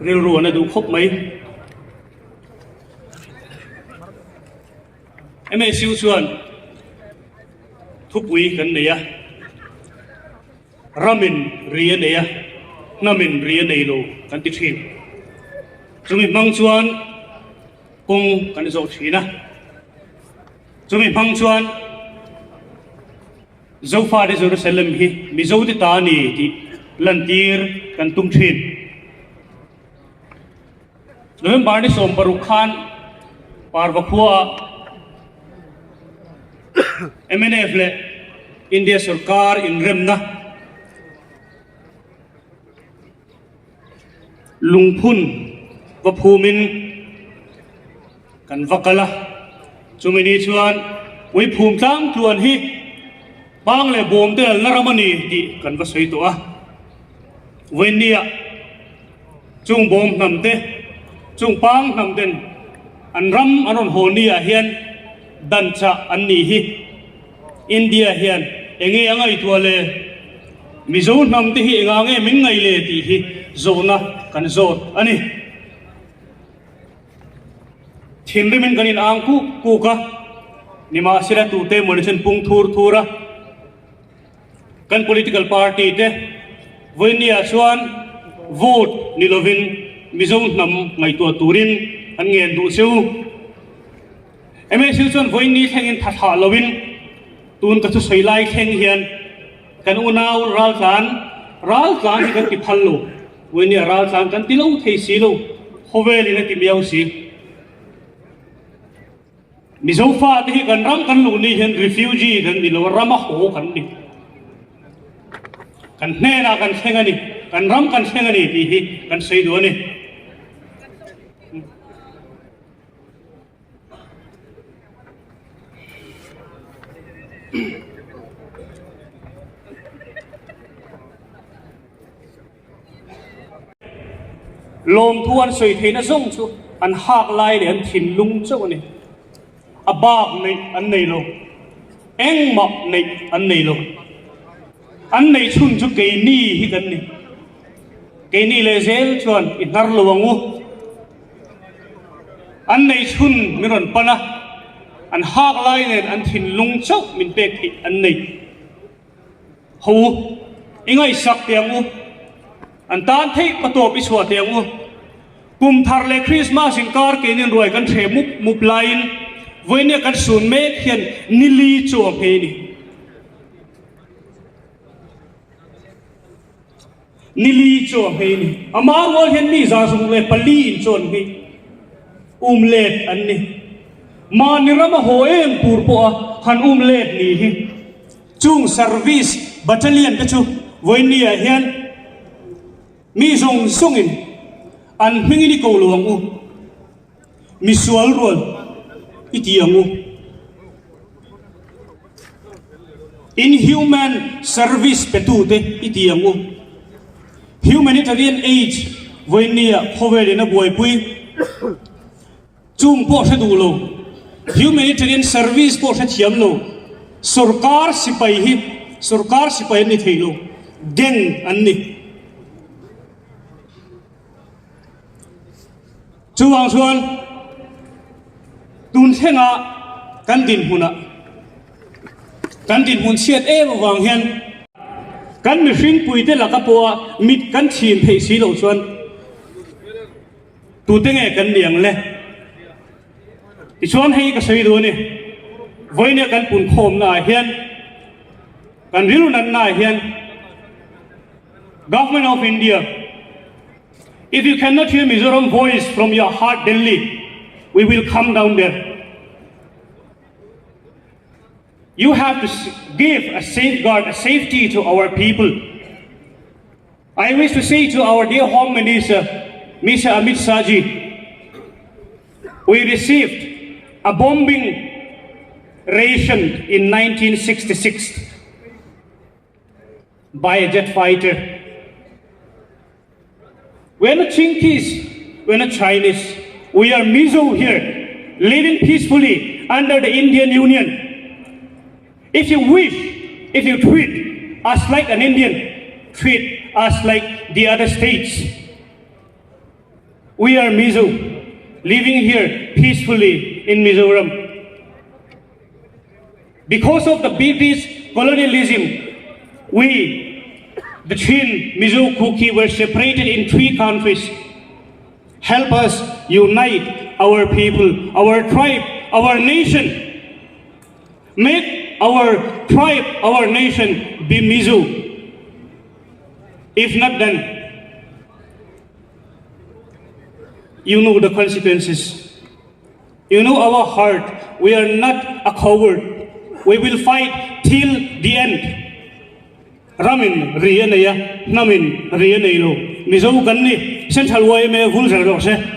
Rilru a na duh khawp mai. MSU chuan thupui kan nei a, ramin ri a nei a, hnamin ri a nei lo kan ti thin. Chumi hmang chuan kawng kan zawh thin a, chumi hmang chuan Zofate Jerusalem hi Mizote ta a ni tih lantir kan tum thin. November ni 16 khan Parva khuaah mnf leh India sorkar inremna lungphun va phumin kan va kal a, chumi ni chuan Uiphum tlang tluan hi Pang leh Bawm te lalna ram a ni tih kan va sawi tawh a. Vawinia chung Bawm hnam te, chung Pang hnam ten an ram an rawn haw ni ah hian dan chah an nih hi. India hian enge a ngaihtuah le? Mizo hnam te hi engah nge min ngaih le tih hi zawhna kan zawt a ni. Thinrimin kan in ang kuk kuk a, nimahsela tute emaw ni chuan pung thur thur a, kan political party te vawinia chuan vote ni lovin Mizo hnam ngaihtuah turin an ngen duh che u. MSU chuan vawiin thlengin tha thlah loin tun ka thusawi lai thleng hian kan unau raltlan raltlan hi kan ti phal lo, vawiin raltlan kan ti lo thei si lo, khawvelin a ti miau si. Mizo fate hi kan ram kan luh ni hian refugee kan ni lo, rama haw kan ni. Kan hnenah kan thleng a ni, kan ram kan thleng a ni tih hi kan sawi duh a ni. Lawmthu an sawi theihna zawng chu an hak lai leh an thinlung chauh a ni. A bak neih an nei lo. Engmah neih an nei lo. An neih chhun chu keini hi kan ni. Keini leh zel chuan i hnar lo ang u. An nei chhun min rawn pan a, an hak lai nen an thinlung chauh min pek theih an nei. Ho u, i ngaihsak teh ang u, an tan theih patawp i chhuah teh ang u. Kum thar leh Krismas inkar keinin ruai kan hreh mup mup laiin vawinia kan sun mek hian nili chu a hmei ni. Nili chu a hmei ni. Ama rual hian mi 104 in chu an hmei. Um let an ni. Mahni rama haw em tur pawha han um let ni hi. Chung service battalion te chu vawiin ah hian mi zawng zawngin an hmingin i ko lo ang u. Misual rual i ti ang u. Inhuman service petute i ti ang u. Humanitarian aid vawiinnia khawvelin a buaipui chung pawh hre duh lo, humanitarian service pawh hre thiam lo, sorkar sipai hi sorkar sipai an ni thei lo, gang an ni. Chuvang chuan tun thlenga kan dinhmunah kan dinhmun chhiat em avang hian kan mihring puite laka pawha mit kan chhin theih si loh chuan tute nge kan ni ang le? Tichuan hei ka sawi duh a ni, vawinia kan punkhawmna ah hian kan rilru natna ah hian Government of India, If you cannot hear Mizoram voice from your heart Delhi, we will come down there. You have to give a safeguard, a safety to our people. I wish to say to our dear Home Minister, Mr. Amit Shahji, we received a bombing ration in 1966 by a jet fighter. We're not Chinkies, we're not Chinese. We are Mizo here, living peacefully under the Indian Union. If you wish, if you treat us like an Indian, treat us like the other states. We are Mizo living here peacefully in Mizoram. Because of the British colonialism, we, the Chin, Mizo, Kuki, were separated in three countries. Help us unite our people, our tribe, our nation. Make our tribe, our nation be Mizo. If not, then you know the consequences. You know our heart. We are not a coward. We will fight till the end. Ramin ri a nei a, hnamin ri a nei lo. Mizo kan ni, Central YMA vul zel rawh se.